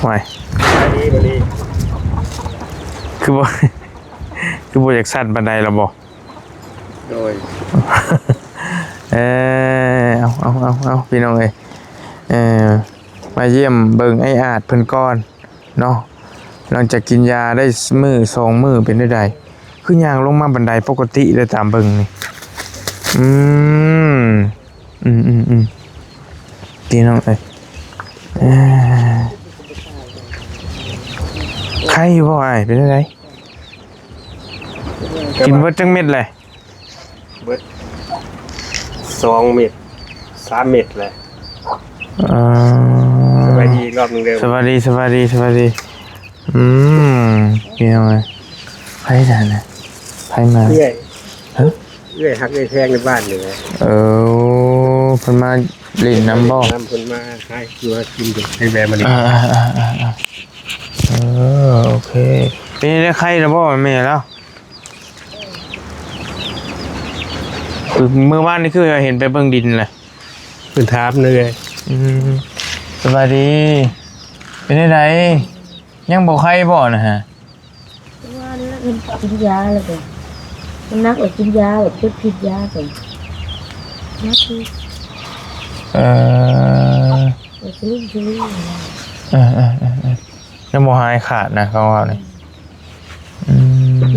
ຫວາຍ ສະບາຍດີ ສະບາຍດີ ຄືບໍ່ ຄືບໍ່ຢາກສັ່ນປານໃດລະບໍ? ໂດຍ ເອີ ເອົາ ເອົາ ເອົາ ເອົາ ພີ່ນ້ອງເອີຍ ເອີ ມາຢ້ຽມເບິ່ງອ້າຍອາດເພິ່ນກ່ອນເນາະ ຫຼັງຈາກກິນຢາໄດ້ມື້ສອງມື້ເປັນແນວໃດ? ຄືຍ່າງລົງມາບັນໄດປົກກະຕິເລີຍຕາມເບິ່ງນີ້ ອືມ ອືມໆໆ ພີ່ນ້ອງເອີຍ ເອີ ໄຄຢູ່ບໍ່ອ້າຍ? ເປັນຈັ່ງໃດ? ກິນເບິດຈັກເມັດແຫຼະ? ເບິດສອງເມັດ ສາມເມັດແຫຼະ ເອີ ສະບາຍດີອີກລອບໜຶ່ງເດີ ສະບາຍດີ ສະບາຍດີ ສະບາຍດີ ອືມ ພີ່ນ້ອງເອີຍ ໃຜຊັ້ນນະ? ໃຜມາ? ເອື້ອຍ ຮະ? ເອື້ອຍຮັກເອື້ອຍແພງໃນບ້ານນີ້ແຫຼະ ເອີ ເພິ່ນມາຫຼິ້ນນຳບໍ່? ມາຫຼິ້ນນຳ ເພິ່ນມາຫາຢູ່ຫາກິນຢູ່ ໃຫ້ແວ່ມາຫຼິ້ນ ເອີໆໆໆ ເອີ ໂອເຄ ເປັນໄດ້ໄຄແລ້ວບໍ່ແມ່ລາວ? ຄືມື້ວານນີ້ຄືເຫັນໄປເບິ່ງດິນແຫຼະ ເພິ່ນຖາມເລີຍ ອືມ ສະບາຍດີ ເປັນຈັ່ງໃດ ຍັງບໍ່ໄຄບໍ່ນະຮະ? ວ່າແລ້ວເພິ່ນກິນຢາແລ້ວກໍ ມັນໜັກແລ້ວກິນຢາແລ້ວເພິ່ນຜິດຢາກໍ ໜັກຢູ່ ເອີ ແລ້ວສະລຶ້ງສະລຶ້ງ ເອີໆໆ ຍັງບໍ່ຫາຍຂາດນະ ເຂົາເວົ້ານີ້ ອືມ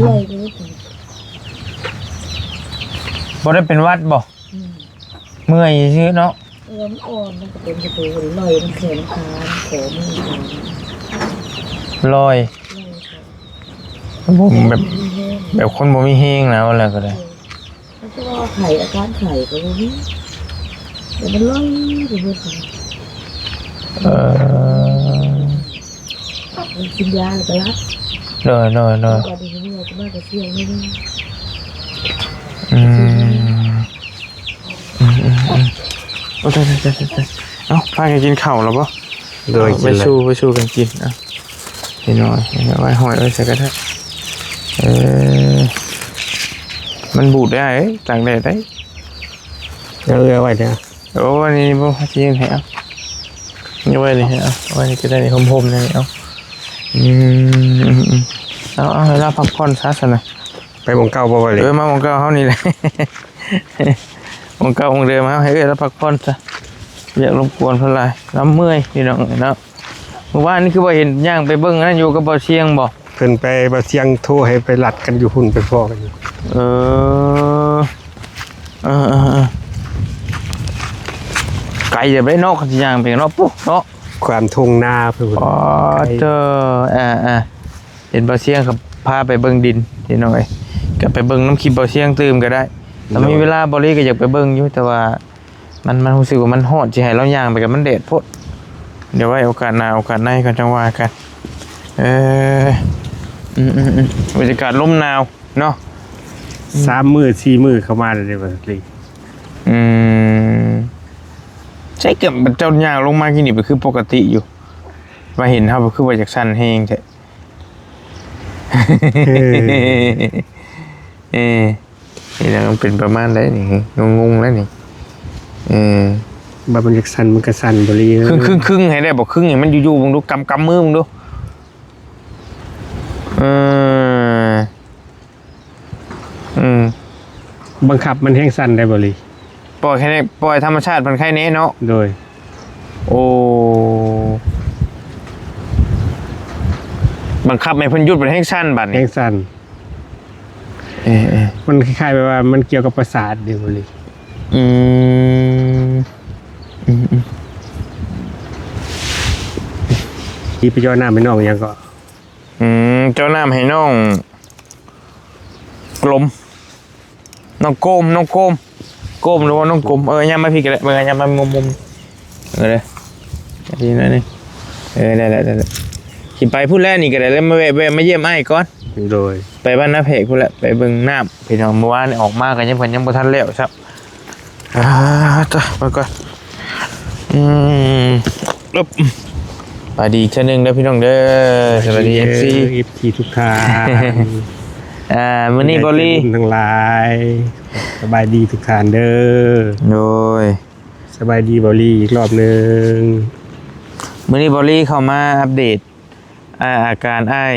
ບໍ່ໄດ້ເປັນຫວັດບໍ່? ອືມ ເມື່ອຍຊື່ເນາະ ເອີ ມັນອ່ອນ ມັນກໍເປັນກະໂຕລອຍ ມັນແຂນຂາ ມັນຂໍມືຂາ ລອຍ ລອຍ ແບບ ແບບຄົນບໍ່ມີແຮງນະ ວ່າແລ້ວກໍໄດ້ ເອີ ມັນກໍວ່າໄຂ້ ອາການໄຂ້ກໍບໍ່ມີ ແຕ່ມັນລອຍໄປເບິດ ເອີ ມັນກິນຢາແລ້ວກໍຫຼັບ ໂດຍໆໆ ແລ້ວກໍເມື່ອຍກໍມາກໍສ່ຽງໜ້ອຍໜຶ່ງ ອືມ ອືມໆໆ ໂອ້ ຕາຍໆໆໆ ເອົ້າ ພາກັນກິນເຂົ້າແລ້ວບໍ່? ໂດຍ ເອົາ ກິນແລ້ວ ໄປສູ່ ໄປສູ່ກັນກິນ ເອົາ ເຫັນບໍ່ ເຫັນບໍ່ ໄວ້ຫ້ອຍໄວ້ໃສກໍໄດ້ ເອີ ມັນບູດໄດ້ ຕາກແດດໄດ້ ເອົາ ເອົາໄວ້ເດີ ໂອ້ ອັນນີ້ບໍ່ ຊິເຮັດໃຫ້ ເອົາ ນີ້ໄວ້ນີ້ ເອົາ ໄວ້ນີ້ກໍໄດ້ ນີ້ຮົ່ມໆ ນີ້ ເອົາ ອືມ ເອົາ ເອົາ ໃຫ້ລາວພັກຜ່ອນຊະຊັ້ນນະ ໄປໝ່ອງເກົ່າບໍ່ ເອີ ມາໝ່ອງເກົ່າເຮົານີ້ແຫຼະ ໝ່ອງເກົ່າໝ່ອງເດີມ ເຮົາໃຫ້ເອື້ອຍລາວພັກຜ່ອນຊະ ບໍ່ຢາກລົບກວນເພິ່ນຫຼາຍ ລາວເມື່ອຍ ພີ່ນ້ອງເອີຍເນາະ. ມື້ວານນີ້ຄືວ່າເຫັນຍ່າງໄປເບິ່ງອັນນັ້ນຢູ່ກັບບ່າວຊຽງບໍ່? ເພິ່ນໄປ ບ່າວຊຽງໂທໃຫ້ໄປລັດກັນຢູ່ພຸ້ນ ໄປພໍ້ກັນຢູ່ ເອີ ເອີໆໆ ໄກເດີເນາະ ຄັນຊິຍ່າງໄປເນາະ ປຸເນາະ ກາງທົ່ງນາພຸ້ນ ອໍ ໄກ ເດີ ເອີໆ ເຫັນບ່າວຊຽງເຂົາພາໄປເບິ່ງດິນພີ່ນ້ອງເອີຍ ກໍໄປເບິ່ງນຳຄລິບບ່າວຊຽງຕື່ມກໍໄດ້ ຖ້າມີເວລາ ໂດຍ ບ່າວລີກໍຢາກໄປເບິ່ງຢູ່ ແຕ່ວ່າມັນ ມັນຮູ້ສຶກວ່າມັນຮ້ອນ ຊິໃຫ້ລາວຍ່າງໄປກໍມັນແດດໂພດ ດຽວໄວ້ໂອກາດໜ້າໂອກາດໃນກ່ອນ ຈັ່ງວ່າກັນ ເອີ ອືມໆໆ ບັນຍາກາດລົມໜາວເນາະ ສາມມື້ສີ່ມື້ເຂົ້າມາແລ້ວເດ້ ບ່າວລີ ອືມ ໃຊ່ ກໍເຈົ້າຍ່າງລົງມາກີ້ນີ້ ກໍຄືປົກກະຕິຢູ່ ມາເຫັນເຮົາ ກໍຄືວ່າຢາກສັ່ນແຮງແທ້. ເອີ ເອີ ນີ້ນະ ມັນເປັນປະມານໃດນີ້ ງົງໆແລ້ວນີ້ ເອີ ບາດມັນຢາກສັ່ນ ມັນກໍສັ່ນບໍ່ລີ ຄຶ້ງໆໆ ໃຫ້ໄດ້ບໍ່? ຄຶ້ງໃຫ້ມັນຢູ່ໆ ເບິ່ງດູ ກຳ ກຳມືເບິ່ງດູ ເອີ ອືມ ບັງຄັບມັນແຮງສັ່ນໄດ້ບໍ່ລີ? ປ່ອຍໃຫ້ ປ່ອຍທຳມະຊາດມັນໄຄແນ່ເນາະ ໂດຍ ໂອ້ ບັງຄັບໃຫ້ເພິ່ນຢຸດ ມັນແຮງສັ່ນບາດນີ້ ແຮງສັ່ນ ເອີໆ ມັນຄ້າຍໆ ແບບວ່າມັນກ່ຽວກັບປະສາດເດ້ ບໍລິ ອືມ ອືມໆ ທີ່ໄປເຈາະນ້ຳໃຫ້ນ້ອງຫຍັງເກາະ? ອືມ ເຈາະນ້ຳໃຫ້ນ້ອງ ກົມ ນ້ອງໂກມ ນ້ອງໂກມ ໂກມ ຫຼືວ່ານ້ອງກົມ ເອີ ຍ່າງມາພີ້ກໍໄດ້ ເບິ່ງ ຍ່າງມາມຸມໆ ເອີ ເດີ ທີ່ນັ້ນນີ້ ເອີ ໄດ້ແລ້ວ ໄດ້ແລ້ວ ຊິໄປພຸ້ນແລ້ວ ນີ້ກໍໄດ້ ແລ້ວມາແວະ ແວະມາຢ້ຽມອ້າຍກ່ອນ ໂດຍ ໄປບ້ານນາແພກພຸ້ນແຫຼະ ໄປເບິ່ງນ້ຳ ພີ່ນ້ອງ ເມື່ອວານນີ້ອອກມາກໍຍັງ ເພິ່ນຍັງບໍ່ທັນແລ້ວຊ້ຳ ອ່າ ຕະ ໄປກ່ອນ ອືມ ອຶບ ສະບາຍດີອີກເທື່ອໜຶ່ງເດີພີ່ນ້ອງເດີ ສະບາຍດີ ເອັຟຊີ ເອັຟຊີທຸກທ່ານ ອ່າ ມື້ນີ້ ເພື່ອນໆ ບໍລີ ທັງຫຼາຍ ສະບາຍດີທຸກທ່ານເດີ ໂດຍ ສະບາຍດີ ບໍລີ ອີກລອບໜຶ່ງ ມື້ນີ້ເບົາລີເຂົ້າມາອັບເດດ ອາ ອາການອ້າຍ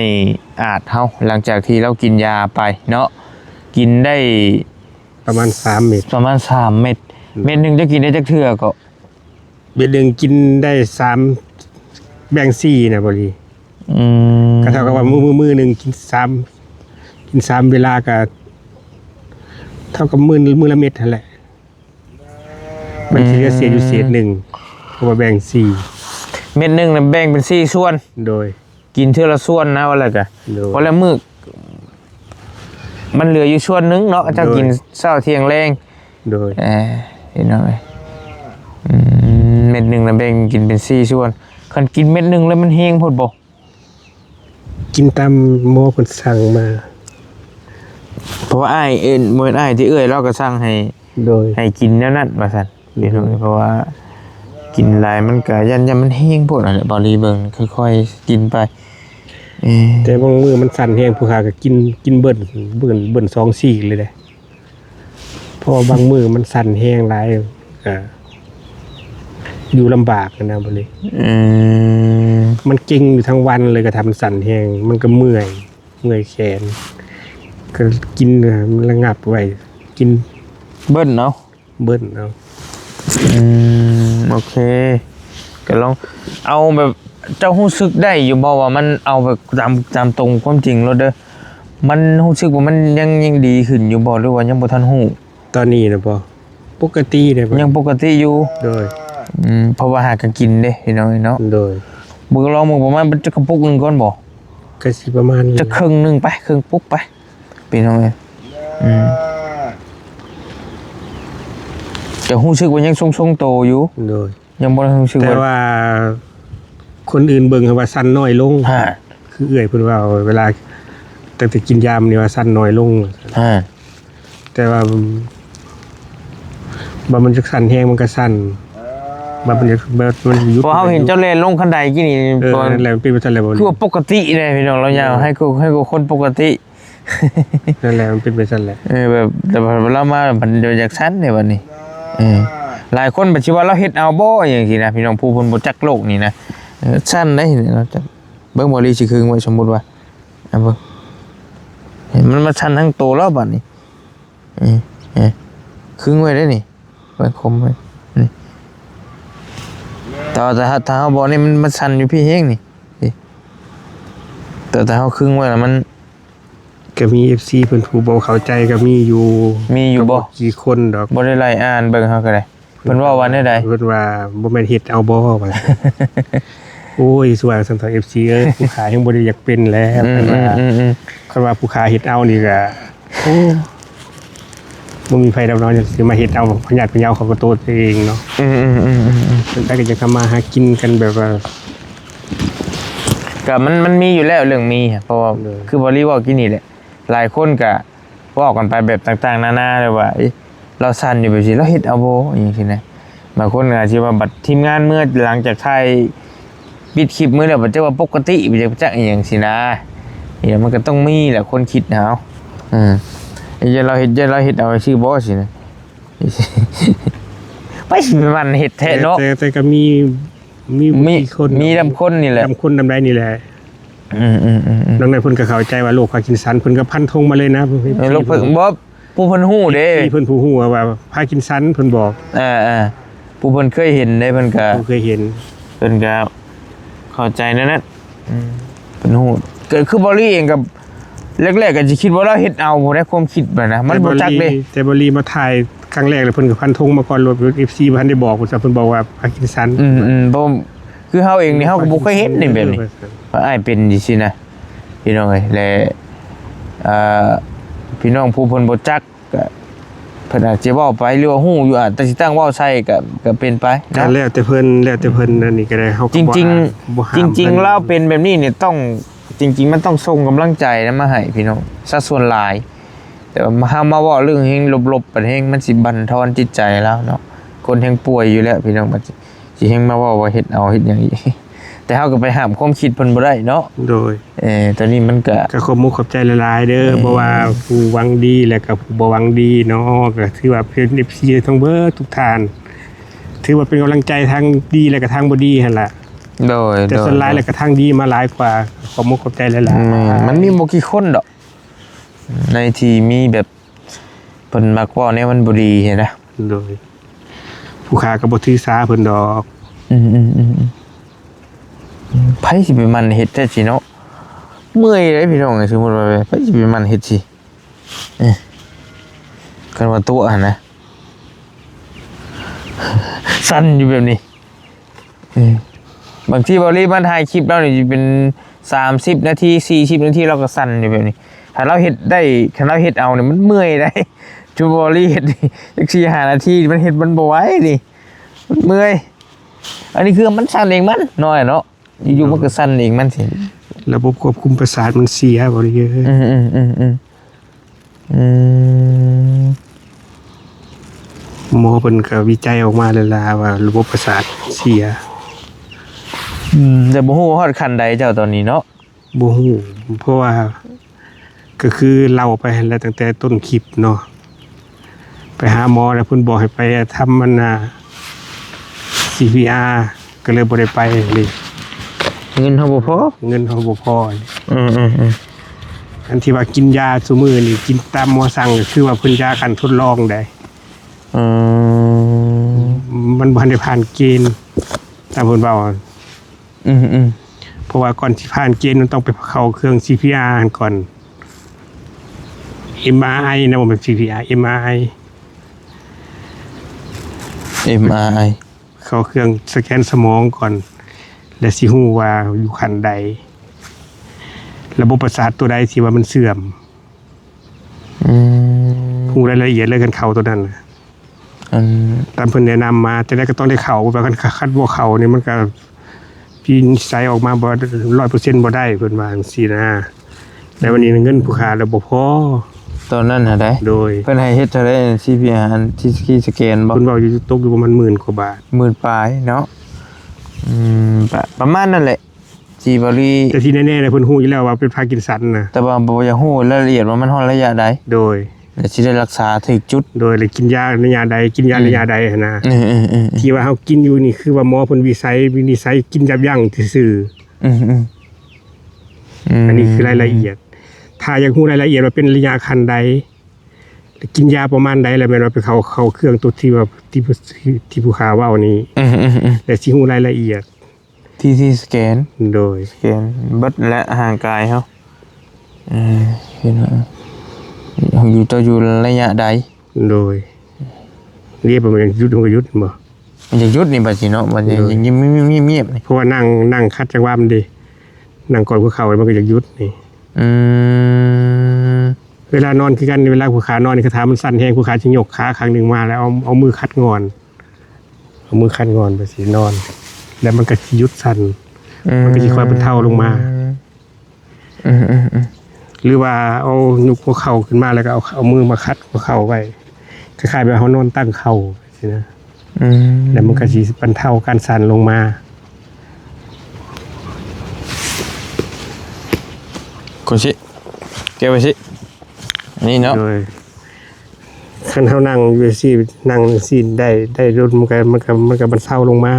ອາດເຮົາ ຫຼັງຈາກທີ່ລາວກິນຢາໄປເນາະ ກິນໄດ້ປະມານສາມເມັດ ປະມານສາມເມັດ. ອືມ ເມັດໜຶ່ງເຈົ້າກິນໄດ້ຈັກເທື່ອເກາະ? ເມັດໜຶ່ງກິນໄດ້ສາມ ແບ່ງສີ່ນະ ເບົາລີ. ອືມ ກໍເທົ່າກັບວ່າມື້ ມື້ ມື້ໜຶ່ງກິນສາມ ກິນສາມເວລາ ກໍເທົ່າກັບມື້ ມື້ລະເມັດຫັ້ນແຫຼະ. ມັນຊິເຫຼືອເສດຢູ່ເສດໜຶ່ງ ອືມ ເພາະວ່າແບ່ງສີ່ ເມັດໜຶ່ງນະແບ່ງເປັນສີ່ສ່ວນ. ໂດຍ ກິນເທື່ອລະສ່ວນນະ ວ່າແລ້ວກະ ໂດຍ ວ່າແລ້ວມື້ ມັນເຫຼືອຢູ່ສ່ວນໜຶ່ງເນາະ ເຈົ້າ ໂດຍ ກິນເຊົ້າ ທ່ຽງ ແລງ. ໂດຍ ເອີ ພີ່ນ້ອງເອີຍ ອືມ ເມັດໜຶ່ງນະແບ່ງກິນເປັນສີ່ສ່ວນ. ຄັນກິນເມັດໜຶ່ງແລ້ວມັນແຮງໂພດບໍ່? ກິນຕາມໝໍເພິ່ນສັ່ງມາ ເພາະວ່າອ້າຍເອີ້ນ ບໍ່ແມ່ນອ້າຍຕິ ເອື້ອຍລາວກໍສັ່ງໃຫ້ ໂດຍ ໃຫ້ກິນແນວນັ້ນວ່າຊັ້ນ ໂດຍ ເພາະວ່າກິນຫຼາຍມັນກໍຢ້ານ ຢ້ານມັນແຮງໂພດຫັ້ນແຫຼະ ເບົາລີເບິ່ງຄ່ອຍໆກິນໄປ. ເອີ ແຕ່ບາງມື້ມັນສັ່ນແຮງ ຜູ້ຂ້າກໍກິນ ກິນເບິ້ນ ເບິ້ນ ເບິ້ນສອງສີກເລີຍເດ້. ເພາະວ່າບາງມື້ມັນສັ່ນແຮງຫຼາຍ ກໍຢູ່ລຳບາກຫັ້ນນະ ບາດນີ້ ອືມ ມັນເກັງຢູ່ທັງວັນເລີຍ ກໍຖ້າມັນສັ່ນແຮງ ມັນກໍເມື່ອຍ ເມື່ອຍແຂນ ກໍກິນ ມັນລະງັບໄວ້ ກິນເບິ້ນເອົາ ເບິ້ນເອົາ. ອືມ ໂອເຄ ກໍລອງເອົາແບບ ເຈົ້າຮູ້ສຶກໄດ້ຢູ່ບໍ່ວ່າມັນ ເອົາແບບຕາມ ຕາມຕົງຄວາມຈິງໂລດເດີ ມັນຮູ້ສຶກວ່າມັນຍັງ ຍັງດີຂຶ້ນຢູ່ບໍ່ ຫຼືວ່າຍັງບໍ່ທັນຮູ້? ຕອນນີ້ນະບໍ່? ປົກກະຕິເດ້ ຍັງປົກກະຕິຢູ່. ໂດຍ ອືມ ເພາະວ່າຫາກະກິນເດ້ພີ່ນ້ອງເນາະ. ໂດຍ ເບິ່ງລອງເບິ່ງປະມານຈັກກະປຸກໜຶ່ງກ່ອນບໍ່? ກະຊິປະມານນີ້ ຈັກເຄິ່ງໜຶ່ງໄປ ເຄິ່ງປຸກໄປ ພີ່ນ້ອງເອີຍ. ອືມ ຈະຮູ້ສຶກວ່າຍັງຊົງໆໂຕຢູ່. ໂດຍ ຍັງບໍ່ໄດ້ຮູ້ສຶກ ແຕ່ວ່າ ວ່າຄົນອື່ນເບິ່ງວ່າສັ່ນນ້ອຍລົງ ຮະ ຄືເອື້ອຍເພິ່ນເວົ້າ ເວລາຕັ້ງແຕ່ກິນຢາມານີ້ວ່າສັ່ນນ້ອຍລົງ ຮະ ແຕ່ວ່າ ບາດມັນຈະສັ່ນແຮງມັນກໍສັ່ນ ບາດມັນຈະ ບາດມັນຈະຢຸດ ເພາະເຮົາເຫັນເຈົ້າແລ່ນລົງຄັນໄດກີ້ນີ້ ເອີ ນັ້ນແຫຼະ ມັນເປັນໄປຊັ້ນແຫຼະ ຄືວ່າປົກກະຕິເດ້ພີ່ນ້ອງ ລາວຍ່າງ ເອີ ໃຫ້ກວ່າ ໃຫ້ກວ່າຄົນປົກກະຕິ. ນັ້ນແຫຼະ ມັນເປັນໄປຊັ້ນແຫຼະ ເອີ ແບບ ແຕ່ວ່າລາວມາມັນຢາກສັ່ນເດ້ບັດນີ້. ເອີ ຫຼາຍຄົນບັດຊິວ່າລາວເຮັດເອົາບໍ່ ອີຫຍັງຊີ້ນະ ພີ່ນ້ອງ ຜູ້ເພິ່ນບໍ່ຈັກໂລກນີ້ນະ ເອີ ສັ່ນໄດ໋ ເບິ່ງ ເບົາລີຊິຄຶງໄວ້ ສົມມຸດວ່າ ເອົາເບິ່ງ ເຫັນມັນມາສັ່ນທັງໂຕແລ້ວບັດນີ້. ເອີ ເອີ ຄຶງໄວ້ເດ້ນີ້ ໄວ້ຄົມໄວ້ນີ້ ແຕ່ວ່າຖ້າ ຖ້າເຮົາບໍ່ນີ້ ມັນ ມັນສັ່ນຢູ່ພີ້ແຮງນີ້ ນີ້ ແຕ່ ແຕ່ເຮົາຄຶງໄວ້ລະມັນ ກໍມີເອັຟຊີເພິ່ນຜູ້ບໍ່ເຂົ້າໃຈກໍມີຢູ່ ມີຢູ່ບໍ່? ກໍບໍ່ກີ່ຄົນດອກ ບໍ່ໄດ້ໄລ່ອ່ານເບິ່ງເຮົາກໍໄດ້. ເພິ່ນເວົ້າວ່າແນວໃດ? ເພິ່ນວ່າບໍ່ແມ່ນເຮັດເອົາບໍ່ວ່າ ໂອ້ຍ ສະວ່າງຊັ້ນເຖາະ ເອັຟຊີເອີຍ ຜູ້ຂ້າຍັງບໍ່ໄດ້ຢາກເປັນແລ້ວ. ອືມ ເພິ່ນວ່າ ອືມ ອືມ ຄັນວ່າຜູ້ຂ້າເຮັດເອົານີ້ກະ ໂອ້ ບໍ່ມີໃຜດອກເນາະ ຊິມາເຮັດເອົາພະຍາດພະເຍົາເຂົ້າກັບໂຕເອງເນາະ. ອືມ ອືມ ອືມ ອືມ ເພິ່ນກໍຈະທຳມາຫາກິນກັນແບບວ່າ ກະມັນ ມັນມີຢູ່ແລ້ວເລື່ອງມີ ເພາະວ່າ ໂດຍ ຄືເບົາລີເວົ້າກີ້ນີ້ແຫຼະ ຫຼາຍຄົນກະ ເວົ້າກັນໄປແບບຕ່າງໆນານາ ແບບວ່າ ເອີ ລາວສັ່ນຢູ່ແບບຊີ້ ລາວເຮັດເອົາບໍ່ ອີຫຍັງຊີ້ນະ. ບາງຄົນກໍອາດຊິວ່າ ບັດທີມງານເມື່ອຫຼັງຈາກຖ່າຍປິດຄລິບມື້ແລ້ວ ບັດຈັກວ່າປົກກະຕິ ບັດຈັກ ຈັກອີຫຍັງຊີ້ນະ. ອີຫຍັງມັນກໍຕ້ອງມີແຫຼະ ຄົນຄິດນະ ເອົາ ເອີ ຢ່າລາວເຮັດ ຢ່າລາວເຮັດເອົາຊື່ບໍ່ຊີ້ນະ. ໄປຊິມັນເຮັດແທ້ເນາະ ແຕ່ ແຕ່ ແຕ່ກໍມີ ມີ ມີ ມີຄົນ ມີນຳຄົນນີ້ແຫຼະ ນຳຄົນນຳໃດນີ້ແຫຼະ. ອືມໆໆໆ ດັ່ງນັ້ນເພິ່ນກໍເຂົ້າໃຈວ່າໂລກພາກິນສັນ ເພິ່ນກໍຟັນທົງມາເລີຍນະ. ເອີ ເພິ່ນ ບໍ່ ຜູ້ເພິ່ນຮູ້ເດ້ ເພິ່ນຜູ້ຮູ້ວ່າພາກິນສັນ ເພິ່ນບອກ ເອີໆ ຜູ້ເພິ່ນເຄີຍເຫັນເດ້ ເພິ່ນກໍ ຜູ້ເຄີຍເຫັນ ເພິ່ນກໍເຂົ້າໃຈແນວນັ້ນ. ອືມ ເພິ່ນຮູ້ ກໍຄືເບົາລີເອງກໍ ແລກໆກໍຊິຄິດວ່າລາວເຮັດເອົາພຸ້ນນະ ຄວາມຄິດມັນນະ ມັນບໍ່ຈັກເດ້. ແຕ່ເບົາລີ ແຕ່ເບົາລີມາຖ່າຍຄັ້ງແລກແລ້ວ ເພິ່ນກໍຟັນທົງມາກ່ອນໂລດ ເອັຟຊີບໍ່ທັນໄດ້ບອກ ເພິ່ນ ເພິ່ນບອກວ່າພາກິນສັນ. ອືມໆ ບໍ່ ຄືເຮົາເອງນີ້ ເຮົາກໍບໍ່ເຄີຍເຫັນນີ້ແບບນີ້ ເອີ ວ່າອ້າຍເປັນຈັ່ງຊີ້ນະ ພີ່ນ້ອງເອີຍ. ແລະ ເອີ ພີ່ນ້ອງຜູ້ເພິ່ນບໍ່ຈັກ ກໍເພິ່ນອາດຈະເວົ້າໄປ ຫຼືວ່າຮູ້ຢູ່ ອາດແຕ່ຊິຕັ້ງເວົ້າໃສ່ ກໍ ກໍເປັນໄປເນາະ. ກໍແລ້ວແຕ່ເພິ່ນ ແລ້ວແຕ່ເພິ່ນ ອັນນີ້ກໍໄດ້ ເຮົາກໍ ຈິງໆ ບໍ່ຫ້າມ ຈິງໆ ເພິ່ນ ລາວເປັນແບບນີ້ນີ້ ຕ້ອງ ຈິງໆ ມັນຕ້ອງສົ່ງກຳລັງໃຈນຳມາໃຫ້ພີ່ນ້ອງຊະສ່ວນຫຼາຍ. ແຕ່ວ່າເຮົາມາເວົ້າເລື່ອງແຮງລົບໆ ບັດແຮງມັນຊິບັ່ນທອນຈິດໃຈລາວເນາະ. ຄົນແຮງປ່ວຍຢູ່ແລ້ວພີ່ນ້ອງ ບັດຊິແຮງມາເວົ້າວ່າເຮັດເອົາເຮັດຫຍັງອີກ. ແຕ່ເຮົາກໍໄປຫ້າມຄວາມຄິດເພິ່ນບໍ່ໄດ້ເນາະ. ໂດຍ ເອີ ຕອນນີ້ມັນກໍ ກໍຂອບມຸກຂອບໃຈຫຼາຍໆເດີ ເອີ ບໍ່ວ່າຜູ້ຫວັງດີ ແລະກໍຜູ້ບໍ່ຫວັງດີເນາະ. ກໍຖືວ່າເປັນເອັຟຊີທັງເບິດທຸກທ່ານ ຖືວ່າເປັນກຳລັງໃຈທັງດີ ແລະກໍທັງບໍ່ດີຫັ້ນລະ. ໂດຍ ແຕ່ສ່ວນຫຼາຍແລ້ວກໍທາງດີມາຫຼາຍກວ່າ. ຂອບມຸກຂອບໃຈຫຼາຍໆ. ແມ່ນ ມັນມີບໍ່ກີ່ຄົນດອກ ໃນທີ່ມີແບບ ເພິ່ນມັກເວົ້າແນວມັນບໍ່ດີຫັ້ນນະ. ໂດຍ ຜູ້ຂ້າກໍບໍ່ຖືສາເພິ່ນດອກ. ອືມໆໆໆ ໃຜຊິໄປໝັ່ນເຮັດແທ້ຊິເນາະ? ເມື່ອຍເດ້ພີ່ນ້ອງເອີຍ. ສົມມຸດວ່າ ໃຜຊິໄປໝັ່ນເຮັດຊິ ເອີ ຄັນວ່າຕົວະຫັ້ນນະ ສັ່ນຢູ່ແບບນີ້. ເອີ ບາງທີເບົາລີມາຖ່າຍຄລິບລາວນີ້ຊິເປັນສາມສິບນາທີ ສີ່ສິບນາທີ ລາວກໍສັ່ນຢູ່ແບບນີ້. ຖ້າລາວເຮັດໄດ້ ຄັນລາວເຮັດເອົານີ້ມັນເມື່ອຍໄດ໋. ຈຸເບົາລີເຮັດນີ້ຈັກສີ່ຫ້ານາທີ ມັນເຮັດມັນບໍ່ໄຫວນີ້ ມັນເມື່ອຍ. ອັນນີ້ຄືມັນສັ່ນເອງມັນເນາະ ເນາະ ຢູ່ໆມັນກໍສັ່ນເອງມັນຊິ ລະບົບຄວບຄຸມປະສາດມັນເສຍເບົາລີເອີຍ. ອືມໆໆໆ ອືມ ໝໍເພິ່ນກໍວິໄຈອອກມາແລ້ວລະວ່າລະບົບປະສາດເສຍ. ອືມ ແຕ່ບໍ່ຮູ້ວ່າຮອດຂັ້ນໃດເຈົ້າຕອນນີ້ເນາະ? ບໍ່ຮູ້ ເພາະວ່າກໍຄືເລົ່າໄປຫັ້ນແຫຼະ ຕັ້ງແຕ່ຕົ້ນຄລິບເນາະ ໄປຫາໝໍແລ້ວເພິ່ນບອກໃຫ້ໄປທຳອັນນ່າ ຊີພີອາ ກໍເລີຍບໍ່ໄດ້ໄປເລີຍ. ເງິນເຮົາບໍ່ພໍ ເງິນເຮົາບໍ່ພໍ. ເອີໆ ອັນທີ່ວ່າກິນຢາຊຸມື້ນີ້ ກິນຕາມໝໍສັ່ງ ກໍຄືວ່າເພິ່ນຢາຂັ້ນທົດລອງໄດ໋. ເອີ ມັນບໍ່ທັນໄດ້ຜ່ານເກນຕາມເພິ່ນເວົ້າ. ອືມໆ ເພາະວ່າກ່ອນຊິຜ່ານເກນ ມັນຕ້ອງໄປເຂົ້າເຄື່ອງຊີພີອາຫັ້ນກ່ອນ ເອັມອາໄອນະ ບໍ່ແມ່ນຊີພີອາ ເອັມອາໄອ ເອັມອາໄອ ເຂົ້າເຄື່ອງສະແກນສະໝອງກ່ອນ ແລະ ຊິຮູ້ວ່າຢູ່ຂັ້ນໃດ ລະບົບປະສາດຕົວໃດທີ່ວ່າມັນເສື່ອມ. ອືມ ຮູ້ລາຍລະອຽດເລີຍ ຄັນເຂົ້າຕົວນັ້ນນະ ອັນ ຕາມເພິ່ນແນະນຳມາ ຈັ່ງໃດກໍຕ້ອງໄດ້ເຂົ້າ ວ່າຄັນ ຄັນບໍ່ເຂົ້ານີ້ ມັນກໍວິນິດໄຈອອກມາບໍ່ຮ້ອຍເປີເຊັນບໍ່ໄດ້ ເພິ່ນວ່າຈັ່ງຊີ້ນະ. ແຕ່ວັນນີ້ເງິນຜູ້ຂ້າລະບໍ່ພໍຕອນນັ້ນຫັ້ນໃດ໋. ໂດຍ ເພິ່ນໃຫ້ເຮັດເທົ່າໃດ ຊີພີອາ ອັນທີ່ສະແກນບໍ່? ເພິ່ນເວົ້າຢູ່ ຕົກຢູ່ປະມານໝື່ນກວ່າບາດ ໝື່ນປາຍເນາະ. ອືມ ປະ ປະມານນັ້ນແຫຼະ. ຈີບໍລີ ແຕ່ທີ່ແນ່ໆ ເພິ່ນຮູ້ຢູ່ແລ້ວວ່າເປັນພາກິນສັນນະ ແຕ່ວ່າບໍ່ຢາກຮູ້ລາຍລະອຽດວ່າມັນຮອດໄລຍະໃດ. ໂດຍ ແລະ ຊິໄດ້ລັກສາຖືກຈຸດ. ໂດຍ ແລະ ກິນຢາໄລຍະໃດ ກິນຢາໄລຍະໃດຫັ້ນນະ. ອືມໆໆໆ ທີ່ວ່າເຮົາກິນຢູ່ນີ້ ຄືວ່າໝໍເພິ່ນວິໄສ ວິນິດໄຈກິນຢັບຢັ້ງຊື່ໆ. ອືມໆ ອືມ ອັນນີ້ຄືລາຍລະອຽດ. ຖ້າຢາກຮູ້ລາຍລະອຽດວ່າເປັນໄລຍະຂັ້ນໃດ ແລະ ກິນຢາປະມານໃດ ແລ້ວແມ່ນວ່າໄປເຂົ້າ ເຂົ້າເຄື່ອງຕົວທີ່ວ່າ ທີ່ ທີ່ ທີ່ຜູ້ຂ້າເວົ້ານີ້. ອືມໆໆ ແລະ ຊິຮູ້ລາຍລະອຽດ. ທີ ທີສະແກນ. ໂດຍ ສະແກນເບິດແລະຮ່າງກາຍເຮົາ. ເອີ ເຫັນວ່າຢູ່ ເຈົ້າຢູ່ໄລຍະໃດ. ໂດຍ ເລີຍປະມານຢຸດ ມັນກໍຢຸດແມ່ນບໍ່? ມັນຈະຢຸດນີ້ບັດນີ້ເນາະ ບັດນີ້ ໂດຍ ຍັງງຽບໆໆໆນີ້ ເພາະວ່ານັ່ງ ນັ່ງຂັດຈັງຫວະມັນເດ້ ນັ່ງກອດຫົວເຂົ່າ ມັນກໍຢາກຢຸດນີ້. ອືມ ເວລານອນຄືກັນ ເວລາຜູ້ຂ້ານອນນີ້ ຄັນຖ້າມັນສັ່ນແຮງ ຜູ້ຂ້າຈະຍົກຂາຂ້າງໜຶ່ງມາ ແລ້ວເອົາ ເອົາມືຂັດງ່ອນ ເອົາມືຂັດງ່ອນໄປຊິນອນ ແລ້ວມັນກໍຊິຢຸດສັ່ນ. ອືມ ມັນກໍຊິຄ່ອຍບັນເທົາລົງມາ. ອືມໆໆ ຫຼືວ່າເອົາຍົກຫົວເຂົ່າຂຶ້ນມາ ແລ້ວກໍເອົາ ເອົາມືມາຂັດຫົວເຂົ່າໄວ້ ຄ້າຍໆແບບເຮົານອນຕັ້ງເຂົ່າຊີ້ນະ. ອືມ ແລ້ວມັນກໍຊິບັນເທົາການສັ່ນລົງມາ. ກົດຊິ ແກ້ໄວ້ຊິ ນີ້ເນາະ. ໂດຍ ຄັນເຮົານັ່ງຢູ່ຊີ້ ນັ່ງຊີ້ໄດ້ ໄດ້ດົນ ມັນກໍ ມັນກໍ ມັນກໍບັນເທົາລົງມາ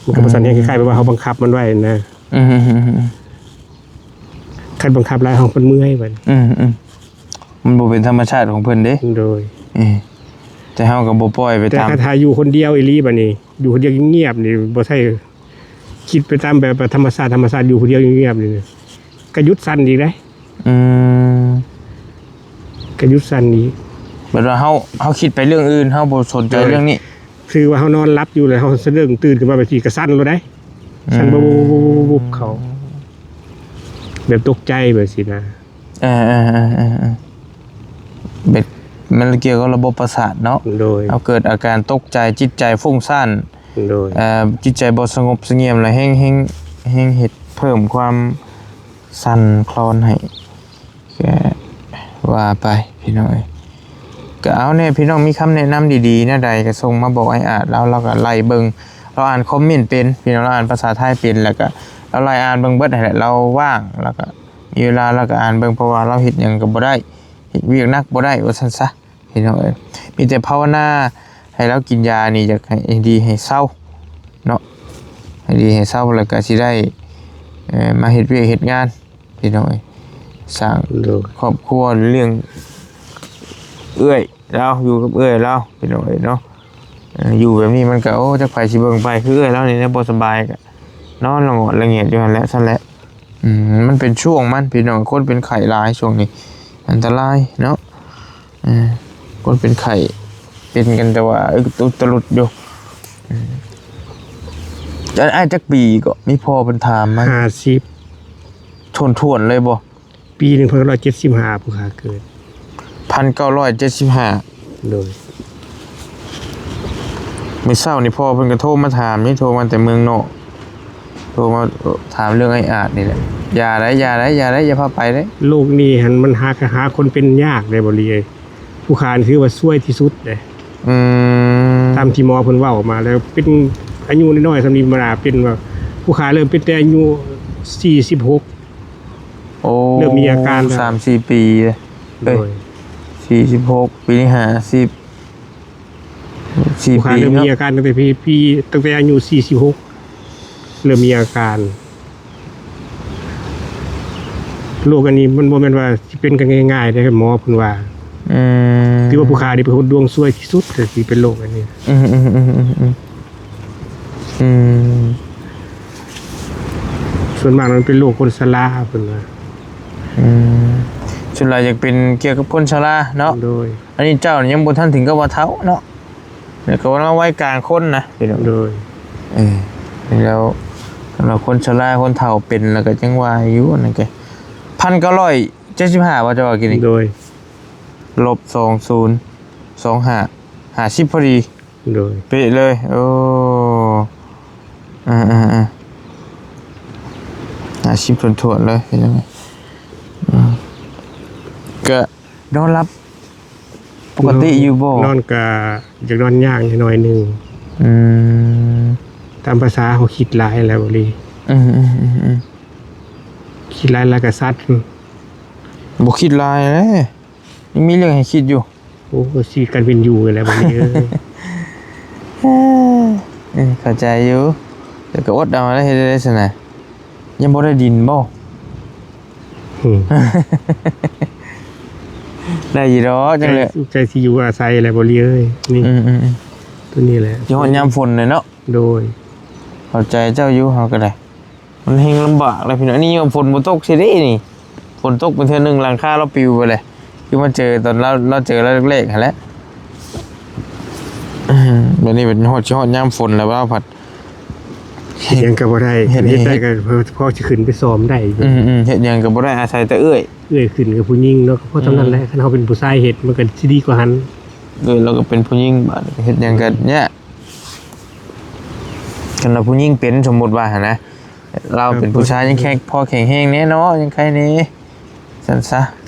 ມັນກໍບໍ່ສັ່ນແຮງ. ອືມ ຄ້າຍໆແບບວ່າເຮົາບັງຄັບມັນໄວ້ນະ. ອືມ ຄັນບັງຄັບຫຼາຍ ເຮົາເປັນເມື່ອຍບັດ. ອືມ ມັນບໍ່ເປັນທຳມະຊາດຂອງເພິ່ນເດ້. ໂດຍ ເອີ ແຕ່ເຮົາກໍບໍ່ປ່ອຍໄປຕາມ. ແຕ່ຄັນຖ້າຢູ່ຄົນດຽວອີ່ຫຼີບັດນີ້ ຢູ່ຄົນດຽວງຽບໆນີ້ ບໍ່ໃຊ່ ຄິດໄປຕາມແບບວ່າທຳມະຊາດ ທຳມະຊາດ ຢູ່ຜູ້ດຽວງຽບໆນີ້ ກະຢຸດສັ່ນອີກເດ້. ອືມ ກະຢຸດສັ່ນອີກ. ແບບວ່າເຮົາ ເຮົາຄິດໄປເລື່ອງອື່ນ ເຮົາບໍ່ສົນໃຈເລື່ອງນີ້. ຄືວ່າເຮົານອນຫຼັບຢູ່ ແລ້ວເຮົາສະເດີ້ງຕື່ນຂຶ້ນມາແບບຊີ້ ກະສັ່ນໂລດເດ້. ອືມ ສັ່ນວຸບໆໆໆ ເຂົ້າ ແບບຕົກໃຈແບບຊີ້ນະ. ເອີໆໆໆໆ ແບບມັນກ່ຽວກັບລະບົບປະສາດເນາະ. ໂດຍ ເຮົາເກີດອາການຕົກໃຈ ຈິດໃຈຟຸ້ງສ້ານ. ໂດຍ ເອີ ຈິດໃຈບໍ່ສະຫງົບສະຫງຽມ ແລ້ວແຮ່ງ ແຮ່ງ ແຮ່ງເຮັດເພີ່ມຄວາມສັ່ນຄລອນໃຫ້ ກໍວ່າໄປພີ່ນ້ອງເອີຍ. ກໍເອົາແນ່ພີ່ນ້ອງ ມີຄຳແນະນຳດີໆແນວໃດກໍສົ່ງມາບອກອ້າຍອາດລາວ ລາວກໍໄລ່ເບິ່ງ. ລາວອ່ານຄອມເມັນເປັນພີ່ນ້ອງ ລາວອ່ານພາສາໄທເປັນ ແລ້ວກໍລາວໄລ່ອ່ານເບິ່ງເບິດຫັ້ນແຫຼະ. ລາວວ່າງ ລາວກໍມີເວລາ ລາວກໍອ່ານເບິ່ງ ເພາະວ່າລາວເຮັດຫຍັງກໍບໍ່ໄດ້ ເຮັດວຽກໜັກບໍ່ໄດ້ ວ່າຊັ້ນຊະ. ພີ່ນ້ອງເອີຍ ມີແຕ່ພາວະນາໃຫ້ລາວກິນຢານີ້ ຢາກໃຫ້ ໃຫ້ດີໃຫ້ເຊົາເນາະ ໃ ດີໃຫ້ເຊົາ ແລ້ວກໍຊິໄດ້ ເອີ ມາເຮັດວຽກເຮັດງານ ພີ່ນ້ອງເອີຍ ສ້າງ ໂດຍ ຄອບຄົວ ລ້ຽງເອື້ອຍລາວ ຢູ່ກັບເອື້ອຍລາວ ພີ່ນ້ອງເອີຍເນາະ. ເອີ ຢູ່ແບບນີ້ມັນກໍ ໂອ້ ຈັກໃຜຊິເບິ່ງໄປ ຄືເອື້ອຍລາວນີ້ແຫຼະ ບໍ່ສະບາຍ ກໍນອນລະງອດລະງຽດຢູ່ຫັ້ນແຫຼະ ຊັ້ນແຫຼະ. ອືມ ມັນເປັນຊ່ວງມັນ ພີ່ນ້ອງ ຄົນເປັນໄຂ້ຫຼາຍຊ່ວງນີ້ ອັນຕະລາຍເນາະ. ເອີ ຄົນເປັນໄຂ້ເປັນກັນ ແຕ່ວ່າອຶກຕຸດຕະຫຼຸດຢູ່. ອືມ ອາ ອ້າຍຈັກປີກໍ ມີພໍ່ເພິ່ນຖາມມາ ຫ້າສິບ ຖ້ວນໆເລີຍບໍ່? ປີໜຶ່ງພັນເກົ້າຮ້ອຍເຈັດສິບຫ້າ ຜູ້ຂ້າເກີດ ພັນເກົ້າຮ້ອຍເຈັດສິບຫ້າ. ໂດຍ ມື້ເຊົ້ານີ້ພໍ່ເພິ່ນກໍໂທມາຖາມນີ້ ໂທມາແຕ່ເມືອງນອກ ໂທມາຖາມເລື່ອງອ້າຍອາດນີ້ແຫຼະ. ຢ່າໄດ໋ ຢ່າໄດ໋ ຢ່າໄດ໋ ຢ່າພາໄປເດ້. ໂລກນີ້ຫັ້ນມັນຫາ ຫາຄົນເປັນຍາກເດ້ ບໍ່ລີເອີຍ. ຜູ້ຂ້ານີ້ຖືວ່າຊວຍທີ່ສຸດເດ້. ອືມ ຕາມທີ່ໝໍເພິ່ນເວົ້າມາແລ້ວ ເປັນອາຍຸນ້ອຍໆສ່ຳນີ້ ບໍ່ໜ້າເປັນວ່າ ຜູ້ຂ້າເລີ່ມເປັນແຕ່ອາຍຸສີ່ສິບຫົກ. ໂອ້ ເລີ່ມມີອາການແລ້ວ ສາມສີ່ປີເດ້. ໂດຍ ເອີຍ ສີ່ສິບຫົກ ປີນີ້ຫ້າສິບ ສີ່ປີ ຜູ້ຂ້າເລີ່ມມີອາການຕັ້ງແຕ່ປີ ປີ ຕັ້ງແຕ່ອາຍຸສີ່ສິບຫົກ ເລີ່ມມີອາການ. ໂລກອັນນີ້ມັນບໍ່ແມ່ນວ່າຊິເປັນກັນງ່າຍໆເດ້ ໝໍເພິ່ນວ່າ. ອືມ ຖືວ່າຜູ້ຂ້ານີ້ເປັນຄົນດວງຊວຍທີ່ສຸດ ທີ່ເປັນໂລກອັນນີ້. ອືມ ອືມ ອືມ ອືມ ອືມ ອືມ ສ່ວນມາກມັນເປັນໂລກຄົນຊະລາ ເພິ່ນວ່າ. ອືມ ສ່ວນຫຼາຍຢາກເປັນກ່ຽວກັບຄົນຊະລາເນາະ. ໂດຍ ອັນນີ້ເຈົ້າຍັງບໍ່ທັນເຖິງກັບວ່າເຖົ້າເນາະ ແລ້ວກໍວ່າເຮົາໄວກາງຄົນນະ ພີ່ນ້ອງ. ໂດຍ ເອີ ແລ້ວສຳລັບຄົນຊະລາ ຄົນເຖົ້າເປັນ ແລ້ວກໍຈັ່ງວ່າຢູ່ ອັນນັ້ນກໍ ພັນເກົ້າຮ້ອຍເຈັດສິບຫ້າ ວ່າຈະວ່າກີ້ນີ້. ໂດຍ ລົບສອງສູນ ສອງຫ້າ ຫ້າສິບພໍດີ. ໂດຍ ເປະເລີຍ. ໂອ້ ອ່າໆໆ ຫ້າສິບຖ້ວນໆເລີຍ ເປັນຈັ່ງໃດ? ອືມ ກະນອນຫຼັບປົກກະຕິຢູ່ບໍ່? ນອນກະຢາກນອນຍາກໜ້ອຍໜຶ່ງ. ອືມ ຕາມພາສາເຮົາຄິດຫຼາຍແລ້ວ ບໍລີ. ອືມໆໆໆ ຄິດຫຼາຍແລ້ວກະສັນ. ບໍ່ຄິດຫຼາຍແຫຼະ ຍັງມີເລື່ອງໃຫ້ຄິດຢູ່. ໂອ້ ຊີວິດການເປັນຢູ່ແຫຼະບັດນີ້ເອີຍ. ເອີ ເຂົ້າໃຈຢູ່ ແຕ່ກໍອົດເອົາແຫຼະ ເຮັດໄດ້ຊັ້ນນະ. ຍັງບໍ່ໄດ້ດິນບໍ່? ອືມ ໄດ້ຢູ່ດອກ ຈັ່ງແຫຼະ ໃຈ ໃຈທີ່ຢູ່ອາໄສແຫຼະບໍລີເອີຍ. ນີ້ ອືມໆໆ ຕົວນີ້ແຫຼະ ຊິຮອດຍາມຝົນແລ້ວເນາະ. ໂດຍ ເຂົ້າໃຈເຈົ້າຢູ່ ເຮົາກໍໄດ້. ມັນແຮ່ງລຳບາກແລ້ວພີ່ນ້ອງ. ອັນນີ້ຝົນບໍ່ຕົກຊິເດ້ນີ້ ຝົນຕົກໄປເທື່ອໜຶ່ງຫຼັງຄາລາວປິວໄປເລີຍ ຄືມາເຈີຕອນລາວ ລາວເຈີລາວແລກໆຫັ້ນແຫຼະ. ອືມ ບັດນີ້ເປັນຮອດ ຊິຮອດຍາມຝົນແລ້ວ ລາວພັດ ເຮັດຫຍັງກໍບໍ່ໄດ້ ເຮັດ ເຮັດໄດ້ກໍພໍ ພໍຊິຂຶ້ນໄປສ້ອມໄດ້. ອືມໆ ເຮັດຫຍັງກໍບໍ່ໄດ້ ອາໄສແຕ່ເອື້ອຍ ເອື້ອຍຂຶ້ນກັບຜູ້ຍິງເນາະ ກໍພໍສ່ຳນັ້ນແຫຼະ. ອືມ ຄັນເຮົາເປັນຜູ້ຊາຍເຮັດ ມັນກໍຊິດີກວ່າຫັ້ນ. ໂດຍ ລາວກໍເປັນຜູ້ຍິງ ບາດນີ້ເຮັດຫຍັງກໍຍາກ. ຄັນວ່າຜູ້ຍິງເປັນ ສົມມຸດວ່າຫັ້ນນະ ລາວເປັນຜູ້ຊາຍຍັງແຂງ ພໍແຂງແຮງແດ່ເນາະ ຍັງໄຄແດ່ ຊັ້ນຊະ.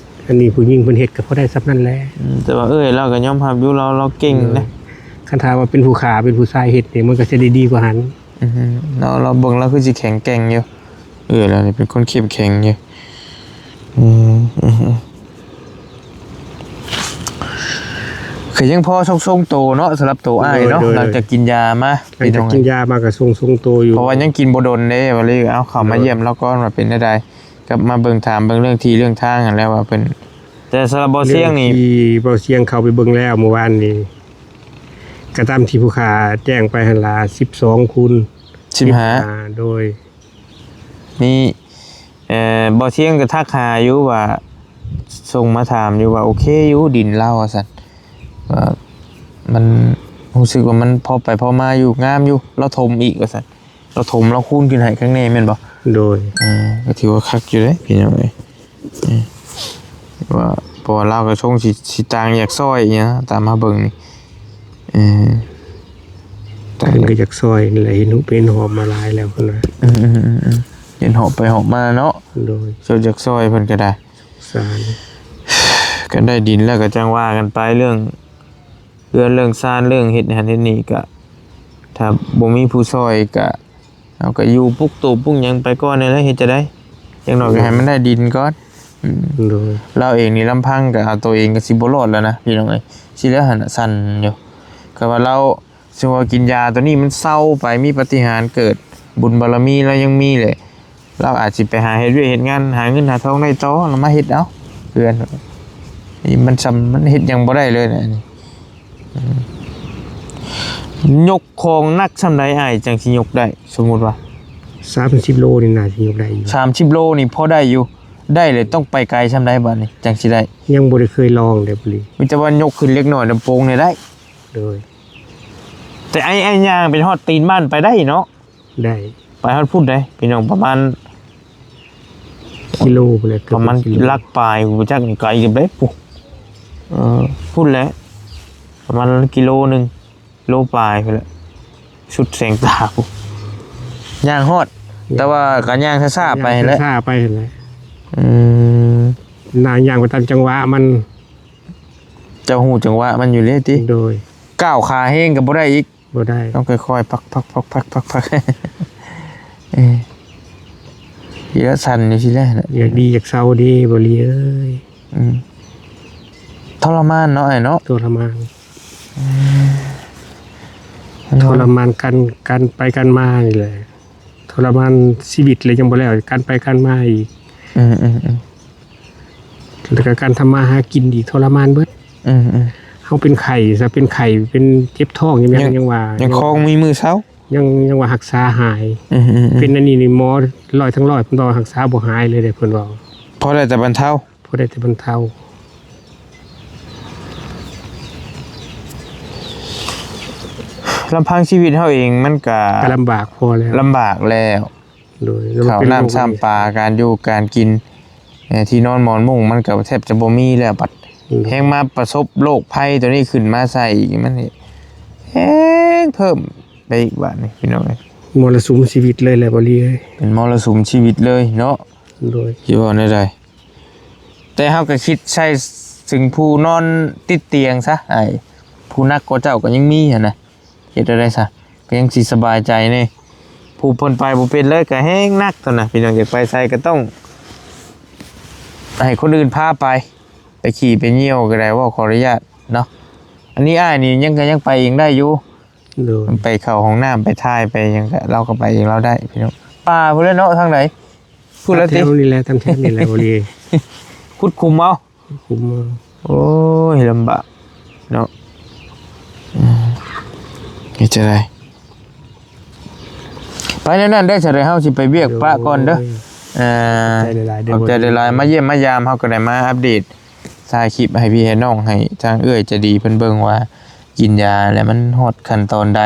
ອັນນີ້ຜູ້ຍິງເພິ່ນເຮັດກໍພໍໄດ້ສ່ຳນັ້ນແຫຼະ. ອືມ ແຕ່ວ່າເອື້ອຍລາວກໍຍອມຮັບຢູ່ ລາວ ລາວເກັ່ງນະ. ໂດຍ ຄັນຖ້າວ່າເປັນຜູ້ຂ້າ ເປັນຜູ້ຊາຍເຮັດນີ້ ມັນກໍຊິໄດ້ດີກວ່າຫັ້ນ. ອືຮຶ ລາວ ລາວເບິ່ງລາວຄືຊິແຂງແກ່ງຢູ່. ເອື້ອຍລາວນີ້ເປັນຄົນເຂັ້ມແຂງຢູ່. ອືມ ອືມ ອືມ ກໍຍັງພໍຊົງໆໂຕເນາະ ສຳລັບໂຕອ້າຍເນາະ. ໂດຍ ໂດຍ ຫຼັງຈາກກິນຢາມາ ຫຼັງຈາກກິນຢາມາກໍຊົງໆໂຕຢູ່ ເພາະວ່າຍັງກິນບໍ່ດົນເດ້ ວ່າລີເອົາເຂົ້າມາ ໂດຍ ຢ້ຽມລາວກ່ອນວ່າເປັນແນວໃດ ກັບມາເບິ່ງຖາມເບິ່ງເລື່ອງທີ່ເລື່ອງທາງຫັ້ນແຫຼະວ່າເພິ່ນ. ແຕ່ສຳລັບບໍ່ສຽງນີ້ ເລື່ອງທີ່ບໍ່ສຽງເຂົ້າໄປເບິ່ງແລ້ວມື້ວານນີ້ ກໍຕາມທີ່ຜູ້ຂ້າແຈ້ງໄປຫັ້ນລະ ສິບສອງຄູນ ສິບຫ້າ ໂດຍ ມີ ເອີ ບໍ່ສຽງກໍທັກຫາຢູ່ວ່າ ສົ່ງມາຖາມຢູ່ວ່າໂອເຄຢູ່ດິນລາວວ່າຊັ້ນ ວ່າມັນຮູ້ສຶກວ່າມັນພໍໄປພໍມາຢູ່ ງາມຢູ່ ລາວຖົມອີກວ່າຊັ້ນ ລາວຖົມລາວຄູນຂຶ້ນໃຫ້ຂ້າງແນ່ແມ່ນບໍ່? ໂດຍ ເອີ ກໍຖືວ່າຄັກຢູ່ເດ້ພີ່ນ້ອງເອີຍ. ເອີ ວ່າ ເພາະວ່າລາວກໍຊົງຊິ ຊິຕ່າງຢາກຊ່ອຍອີ່ຫຍັງ ຕາມມາເບິ່ງນີ້ ເອີ ຕ່າງ ເພິ່ນກໍຢາກຊ່ອຍນີ້ແຫຼະ ເຫັນຮູບເຫັນຮອບມາຫຼາຍແລ້ວເພິ່ນວ່າ. ອືມໆໆໆ ເຫັນຮອບໄປຮອບມາເນາະ. ໂດຍ ຊ່ວຍ ຢາກຊ່ອຍເພິ່ນກໍໄດ້ ສານ ກໍໄດ້ດິນແລ້ວກໍຈັ່ງວ່າກັນໄປ ເລື່ອງເຮືອນເລື່ອງຊານ ເລື່ອງເຮັດຫັ້ນເຮັດນີ້ ກໍຖ້າບໍ່ມີຜູ້ຊ່ອຍກໍ ເຮົາກໍຢູ່ປຸກຕູບປຸກຫຍັງໄປກ່ອນນີ້ແຫຼະ ເຮັດຈັ່ງໃດ ຢ່າງໜ້ອຍກໍໃຫ້ມັນໄດ້ດິນກ່ອນ. ອືມ ໂດຍ ລາວເອງນີ້ລຳພັງກໍເອົາໂຕເອງກໍຊິບໍ່ລອດແລ້ວນະ ພີ່ນ້ອງເອີຍ. ຊິແລ້ວຫັ້ນນະ ສັ່ນຢູ່ ກໍວ່າລາວ ສົມມຸດວ່າກິນຢາໂຕນີ້ມັນເຊົາໄປ ມີປາຕິຫານເກີດ ບຸນບາລະມີລາວຍັງມີແຫຼະ ລາວອາດຊິໄປຫາເຮັດວຽກເຮັດງານ ຫາເງິນຫາທອງໄດ້ຕໍ່ ລາວມາເຮັດເອົາເຮືອນ. ນີ້ມັນຊ່ຳ ມັນເຮັດຫຍັງບໍ່ໄດ້ເລີຍນະ ອັນນີ້. ອືມ ຍົກຂອງໜັກຊ່ຳໃດອ້າຍຈັ່ງຊິຍົກໄດ້? ສົມມຸດວ່າ ສາມສິບໂລນີ້ໜ້າຊິຍົກໄດ້ຢູ່. ສາມສິບໂລນີ້ພໍໄດ້ຢູ່. ໄດ້ແລ້ວຕ້ອງໄປໄກຊ່ຳໃດບາດນີ້ ຈັ່ງຊິໄດ້? ຍັງບໍ່ໄດ້ເຄີຍລອງເດ້ ບໍ່ລີ. ມີແຕ່ວ່າຍົກຂຶ້ນເລັກນ້ອຍ ລຳໂພງນີ້ໄດ້. ໂດຍ. ແຕ່ໄອ້ ໄອ້ຍ່າງໄປຮອດຕີນບ້ານໄປໄດ້ເນາະ? ໄດ້. ໄປຮອດພຸ້ນເດ້ພີ່ນ້ອງ ປະມານ ກິໂລພຸ້ນແຫຼະ ປະມານ ເກືອບເປັນກິໂລ ຫຼັກປາຍ ບໍ່ຈັກນີ້ໄກເກີບໃດພຸ້ນ. ເອີ ພຸ້ນແຫຼະ ປະມານກິໂລໜຶ່ງ ໂລປາຍພຸ້ນແຫຼະ ສຸດແສງຕາພຸ້ນ ຍ່າງຮອດ. ແຕ່ວ່າກໍຍ່າງຊ້າໆໄປຫັ້ນແຫຼະ ຍ່າງຊ້າໆໄປຫັ້ນແຫຼະ. ອືມ ນາງຍ່າງໄປຕາມຈັງຫວະມັນ. ເຈົ້າຮູ້ຈັງຫວະມັນຢູ່ເດ້ຕິ? ໂດຍ. ກ້າວຂາແຮງກໍບໍ່ໄດ້ອີກ. ບໍ່ໄດ້ ຕ້ອງຄ່ອຍໆ ພັກໆໆໆໆ ເອີ ເວລາສັ່ນຢູ່ຊີ້ແຫຼະ. ຢາກດີຢາກເຊົາເດ້ ບໍ່ລີເອີຍ. ອືມ ທໍລະມານເນາະອ້າຍເນາະ. ທໍລະມານ ອືມ ທໍລະມານການ ການໄປການມານີ້ແຫຼະ. ທໍລະມານຊີວິດແລ້ວຍັງບໍ່ແລ້ວ ການໄປການມາອີກ. ອືມໆໆ ແລ້ວກໍການທຳມາຫາກິນອີກ ທໍລະມານເບິດ. ອືມໆ ເຮົາເປັນໄຂ້ຊະ ເປັນໄຂ້ ເປັນເຈັບທ້ອງຫຍັງ ຍັງ ຍັງວ່າ ຍັງຄອງມີມື້ເຊົາ ຍັງ ຍັງວ່າຮັກສາຫາຍ. ອືມໆໆ ເປັນອັນນີ້ນີ້ໝໍຮ້ອຍທັງຮ້ອຍ ເພິ່ນວ່າຮັກສາບໍ່ຫາຍເລີຍເດ້ ເພິ່ນເວົ້າ. ພໍໄດ້ແຕ່ບັນເທົາ. ພໍໄດ້ແຕ່ບັນເທົາ. ລຳພັງຊີວິດເຮົາເອງມັນກະ ກະລຳບາກພໍແລ້ວ ລຳບາກແລ້ວ. ໂດຍ ເຂົ້ານ້ຳຊ້ຳປາ ການຢູ່ການກິນ ເອີ ທີ່ນອນໝອນມຸ້ງມັນກໍແທບຈະບໍ່ມີແລ້ວ ບັດ ໂດຍ ແຮງມາປະສົບໂລກໄພຕົວນີ້ຂຶ້ນມາໃສ່ອີກ ມັນແຮງເພີ່ມໄປອີກບາດນີ້ພີ່ນ້ອງເອີຍ. ມໍລະສຸມຊີວິດເລີຍແຫຼະ ບໍ່ລີເອີຍ. ເປັນມໍລະສຸມຊີວິດເລີຍເນາະ. ໂດຍ. ຊິເວົ້າແນວໃດ? ແຕ່ເຮົາກໍຄິດໃສ່ເຖິງຜູ້ນອນຕິດຕຽງຊະ ອ້າຍ ຜູ້ໜັກກວ່າເຈົ້າກໍຍັງມີຫັ້ນນະ. ເຮັດແນວໃດຊະ ກໍຍັງຊິສະບາຍໃຈແດ່. ຜູ້ເພິ່ນໄປບໍ່ເປັນເລີຍກໍແຮງໜັກຕົວນະ ພີ່ນ້ອງ. ຢາກໄປໃສກໍຕ້ອງໃຫ້ຄົນອື່ນພາໄປ ໄປຂີ່ໄປຍ່ຽວກໍໄດ້ ເວົ້າຂໍອະນຸຍາດເນາະ. ອັນນີ້ອ້າຍນີ້ຍັງ ກໍຍັງໄປເອງໄດ້ຢູ່. ໂດຍ. ໄປເຂົ້າຫ້ອງນ້ຳ ໄປຖ່າຍ ໄປຫຍັງ ກໍ ລາວກໍໄປເອງລາວໄດ້ ພີ່ນ້ອງ. ປ່າພຸ້ນແຫຼະເນາະ ທາງໃດ? ພຸ້ນລະຕິ? ແຖວນີ້ແຫຼະ ຕາມແຖວນີ້ແຫຼະ ບໍ່ດີ. ຂຸດຂຸມເອົາ. ຂຸມເອົາ. ໂອ້ຍ ລຳບາກເນາະ. ອືມ ເຮັດຈັ່ງໃດ? ໄປແນວນັ້ນເດີ ສະເດ ເຮົາຊິໄປວຽກປະກ່ອນເດີ. ໂດຍ. ເອີ ຂອບໃຈຫຼາຍໆເດີ ຂອບໃຈຫຼາຍໆ ມາຢ້ຽມມາຢາມ ເຮົາກໍໄດ້ມາອັບເດດ ຖ່າຍຄລິບໃຫ້ພີ່ໃຫ້ນ້ອງ ໃຫ້ທາງເອື້ອຍໃຈດີເພິ່ນເບິ່ງວ່າ ກິນຢາແລ້ວມັນຮອດຂັ້ນຕອນໃດ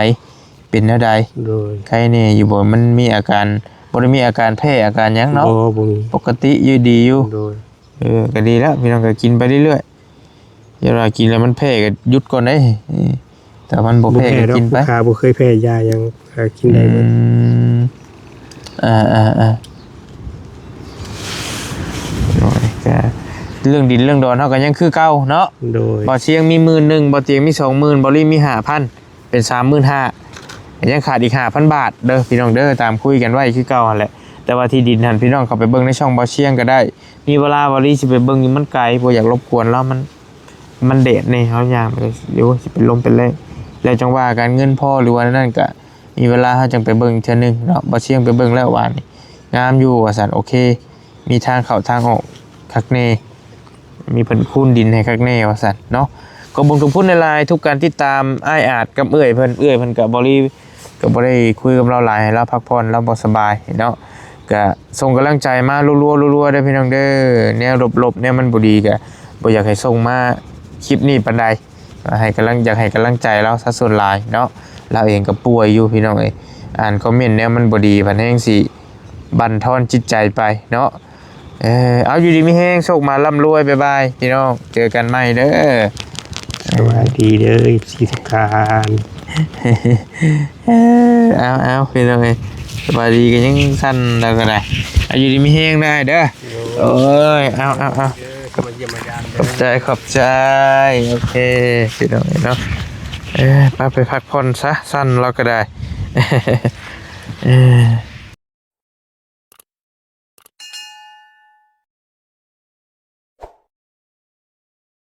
ເປັນແນວໃດ? ໂດຍ. ໄຄແນ່ຢູ່ບໍ່? ມັນມີອາການ ບໍ່ໄດ້ມີອາການແພ້ອາການຫຍັງເນາະ? ບໍ່ ບໍ່ມີ. ປົກກະຕິຢູ່ ດີຢູ່. ໂດຍ. ເອີ ກໍດີແລ້ວ ພີ່ນ້ອງ ກໍກິນໄປເລື້ອຍໆ ຢ່າວ່າກິນແລ້ວມັນແພ້ກໍຢຸດກ່ອນເດ້. ຖ້າມັນບໍ່ແພ້ກໍກິນໄປ. ບໍ່ແພ້ດອກ ຜູ້ຂ້າບໍ່ເຄີຍແພ້ຢາຫຍັງ ກໍກິນໄດ້ເບິດ. ອືມ ອ່າໆໆ ໂດຍ. ກໍເລື່ອງດິນເລື່ອງດອນເຮົາກໍຍັງຄືເກົ່າເນາະ. ໂດຍ. ບ່າວຊຽງມີໝື່ນໜຶ່ງ ບ່າວຕຽງມີສອງໝື່ນ ບ່າວລີມີຫ້າພັນ ເປັນສາມໝື່ນຫ້າ ຍັງຂາດອີກຫ້າພັນບາດເດີພີ່ນ້ອງເດີ ຕາມຄຸຍກັນໄວ້ຄືເກົ່າຫັ້ນແຫຼະ. ແຕ່ວ່າທີ່ດິນຫັ້ນ ພີ່ນ້ອງເຂົ້າໄປເບິ່ງໃນຊ່ອງບ່າວຊຽງກໍໄດ້. ມີເວລາບ່າວລີຊິໄປເບິ່ງຢູ່ ມັນໄກ ບໍ່ຢາກລົບກວນລາວ ມັນ ມັນແດດແດ່ ເຮົາຍ່າງໄປ ໂອ້ຍ ຊິເປັນລົມເປັນແລ້ງ ແລ້ວຈັ່ງວ່າກັນ. ເງິນພໍ ຫຼືວ່ານັ້ນກະ ມີເວລາເຮົາຈັ່ງໄປເບິ່ງເທື່ອໜຶ່ງເນາະ. ບ່າວຊຽງໄປເບິ່ງແລ້ວວານນີ້ ງາມຢູ່ວ່າຊັ້ນ ໂອເຄ ມີທາງເຂົ້າທາງອອກຄັກແນ່ ມີເພິ່ນຄູນດິນໃຫ້ຄັກແນ່ວ່າຊັ້ນເນາະ. ຂອບຄຸນຂອບຄຸນຫຼາຍໆ ທຸກການຕິດຕາມອ້າຍອາດກັບເອື້ອຍເພິ່ນ. ເອື້ອຍເພິ່ນກໍບໍ່ໄດ້ ກໍບໍ່ໄດ້ຄຸຍກັບລາວຫຼາຍ ໃຫ້ລາວພັກຜ່ອນ ລາວບໍ່ສະບາຍເນາະ. ກະສົ່ງກຳລັງໃຈມາລັວໆ ລັວໆ ເດີພີ່ນ້ອງເດີ. ແນວລົບໆ ແນວມັນບໍ່ດີກະບໍ່ຢາກໃຫ້ສົ່ງມາຄລິບນີ້ປານໃດ ໃຫ້ກຳລັງ ຢາກໃຫ້ກຳລັງໃຈລາວຊະສ່ວນຫຼາຍເນາະ. ລາວເອງກໍປ່ວຍຢູ່ພີ່ນ້ອງເອີຍ ອ່ານຄອມເມັນແນວມັນບໍ່ດີ ພັດແຮ່ງຊິບັ່ນທອນຈິດໃຈໄປເນາະ. ເອີ ເອົາ ຢູ່ດີມີແຮງ ໂຊກໝານ ລ່ຳລວຍ ບາຍບາຍ ພີ່ນ້ອງ ເຈີກັນໃໝ່ເດີ. ສະບາຍດີເດີ ເອັຟຊີ ທຸກທ່ານ. ເອີ ເອົາໆ ພີ່ນ້ອງເອີຍ ສະບາຍດີກໍຍັງສັ່ນແລ້ວກໍໄດ້. ເອົາ ຢູ່ດີມີແຮງໄດ້ເດີ. ໂດຍ. ໂອ້ຍ ເອົາໆໆ ເດີ ເຂົ້າມາຢ້ຽມມາຢາມເດີ. ຂອບໃຈ ຂອບໃຈ. ໂອເຄ ພີ່ນ້ອງເອີຍເນາະ. ເອີ ໄປ ໄປພັກຜ່ອນຊະ ສັ່ນແລ້ວກໍໄດ້. ເອີ.